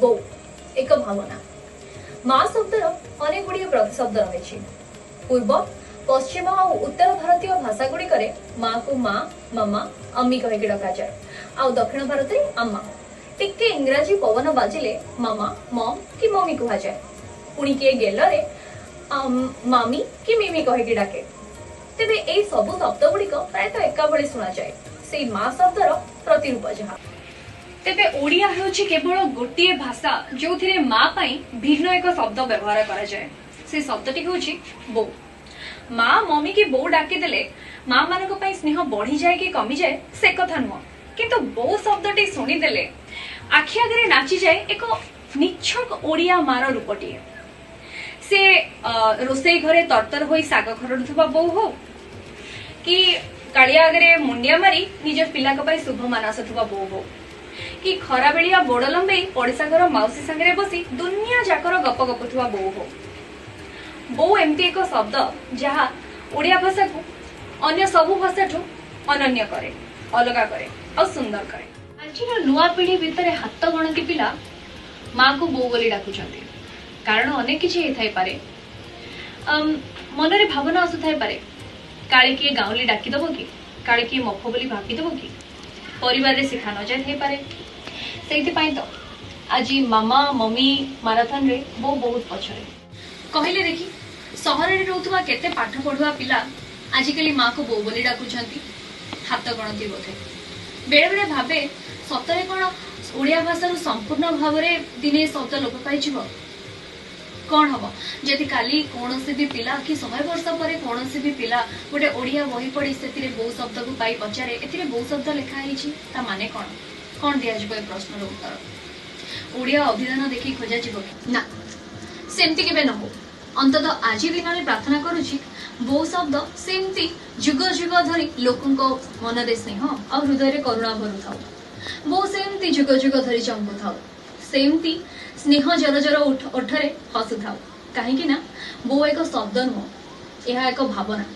ବୋଉ ଏକ ଭାବନା। ମା ଶବ୍ଦର ଅନେକ ଗୁଡ଼ିଏ ପ୍ରତିଶବ୍ଦ ରହିଛି। ପୂର୍ବ, ପଶ୍ଚିମ ଆଉ ଉତ୍ତର ଭାରତୀୟ ଭାଷା ଗୁଡ଼ିକରେ ମାକୁ ମା, ମାମା, ଅମ୍ମି କହିକି ଡକାଯାଏ, ଆଉ ଦକ୍ଷିଣ ଭାରତରେ ଆମ୍ମା। ଟିକେ ଇଂରାଜୀ ପବନ ବାଜିଲେ ମାମା, ମମ୍ କି ମମି କୁହାଯାଏ। ପୁଣି କିଏ ଗେଲରେ ମାମି କି ମିମି କହିକି ଡାକେ। ତେବେ ଏଇ ସବୁ ଶବ୍ଦ ଗୁଡ଼ିକ ପ୍ରାୟତଃ ଏକା ଭଳି ଶୁଣାଯାଏ, ସେଇ ମା ଶବ୍ଦର ପ୍ରତିରୂପ ଯାହା। ତେବେ ଓଡ଼ିଆ ହେଉଛି କେବଳ ଗୋଟିଏ ଭାଷା ଯୋଉଥିରେ ମା ପାଇଁ ଭିନ୍ନ ଏକ ଶବ୍ଦ ବ୍ୟବହାର କରାଯାଏ। ସେ ଶବ୍ଦଟି ହେଉଛି ବୋଉ। ମା, ମମି କି ବୋଉ ଡାକିଦେଲେ ମା ମାନଙ୍କ ପାଇଁ ସ୍ନେହ ବଢିଯାଏ କି କମିଯାଏ ସେ କଥା ନୁହଁ, କିନ୍ତୁ ବୋଉ ଶବ୍ଦଟି ଶୁଣିଦେଲେ ଆଖି ଆଗରେ ନାଚିଯାଏ ଏକ ନିଛକ ଓଡ଼ିଆ ମାର ରୂପଟିଏ। ସେ ରୋଷେଇ ଘରେ ତରତର ହୋଇ ଶାଗ ଖରଡୁଥିବା ବୋଉ ହଉ କି କାଳିଆ ଆଗରେ ମୁଣ୍ଡିଆ ମାରି ନିଜ ପିଲାଙ୍କ ପାଇଁ ଶୁଭ ମାନସୁଥିବା ବୋଉ ହଉ କି ଖରାବେଳିଆ ଗୋଡ ଲମ୍ବେଇ ପଡିଶା ଘର ମାଉସୀ ସାଙ୍ଗରେ ବସି ଦୁନିଆ ଯାକର ଗପ ଗପୁଥିବା ବୋଉ ହଉ, ବୋଉ ଏମିତି ଏକ ଶବ୍ଦ ଯାହା ଓଡ଼ିଆ ଭାଷାକୁ ଅନ୍ୟ ସବୁ ଭାଷାଠୁ ଅନନ୍ୟ କରେ, ଅଲଗା କରେ ଆଉ ସୁନ୍ଦର କରେ। ଆଜିର ନୂଆ ପିଢି ଭିତରେ ହାତ ଗଣତି ପିଲା ମାକୁ ବୋଉ ବୋଲି ଡାକୁଛନ୍ତି। କାରଣ ଅନେକ କିଛି ହେଇଥାଇପାରେ। ମନରେ ଭାବନା ଆସୁଥାଇପାରେ, କାଳେ କିଏ ଗାଉଁଲି ଡାକିଦବ କି, କାଳେ କିଏ ମଫ ବୋଲି ଭାବିଦବ କି, ପରିବାରରେ ଶିଖା ନ ଯାଇଥାଇପାରେ। ସେଇଥିପାଇଁ ତ ଆଜି ମାମା ମମି ମାରାଥନରେ ବୋଉ ବହୁତ ପଛରେ। କହିଲେ ଦେଖି, ସହରରେ ରହୁଥିବା କେତେ ପାଠ ପଢୁଆ ପିଲା ଆଜିକାଲି ମାକୁ ବୋଉ ବୋଲି ଡାକୁଛନ୍ତି? ହାତ ଗଣତି ବୋଧେ। ବେଳେ ବେଳେ ଭାବେ, ସତରେ କଣ ଓଡ଼ିଆ ଭାଷାରୁ ସମ୍ପୂର୍ଣ୍ଣ ଭାବରେ ଦିନେ ଏ ଶବ୍ଦ ଲୋପ ପାଇଯିବ? କଣ ହବ ଯଦି କାଲି କୌଣସି ବି ପିଲା କି 100 ବର୍ଷ ପରେ କୌଣସି ବି ପିଲା ଗୋଟେ ଓଡ଼ିଆ ବହି ପଢି ସେଥିରେ ବୋଉ ଶବ୍ଦକୁ ପାଇ ପଚାରେ, ଏଥିରେ ବୋଉ ଶବ୍ଦ ଲେଖା ହେଇଛି, ତା ମାନେ କଣ? କଣ ଦିଆଯିବ ଏ ପ୍ରଶ୍ନର ଉତ୍ତର? ଓଡ଼ିଆ ଅଭିଧାନ ଦେଖି ଖୋଜାଯିବ କି? ନା, ସେମିତି କେବେ ନ ହଉ। ଅନ୍ତତଃ ଆଜି ଦିନରେ ପ୍ରାର୍ଥନା କରୁଛି, ବୋଉ ଶବ୍ଦ ସେମିତି ଯୁଗ ଯୁଗ ଧରି ଲୋକଙ୍କ ମନରେ ସ୍ନେହ ଆଉ ହୃଦୟରେ କରୁଣା ଭରୁଥାଉ। ବୋଉ ସେମିତି ଯୁଗ ଯୁଗ ଧରି ଚମକୁଥାଉ, ସେମିତି ସ୍ନେହ ଜର ଜର ଓଠରେ ହସୁଥାଉ। କାହିଁକି ନା ବୋଉ ଏକ ଶବ୍ଦ ନୁହଁ, ଏହା ଏକ ଭାବନା।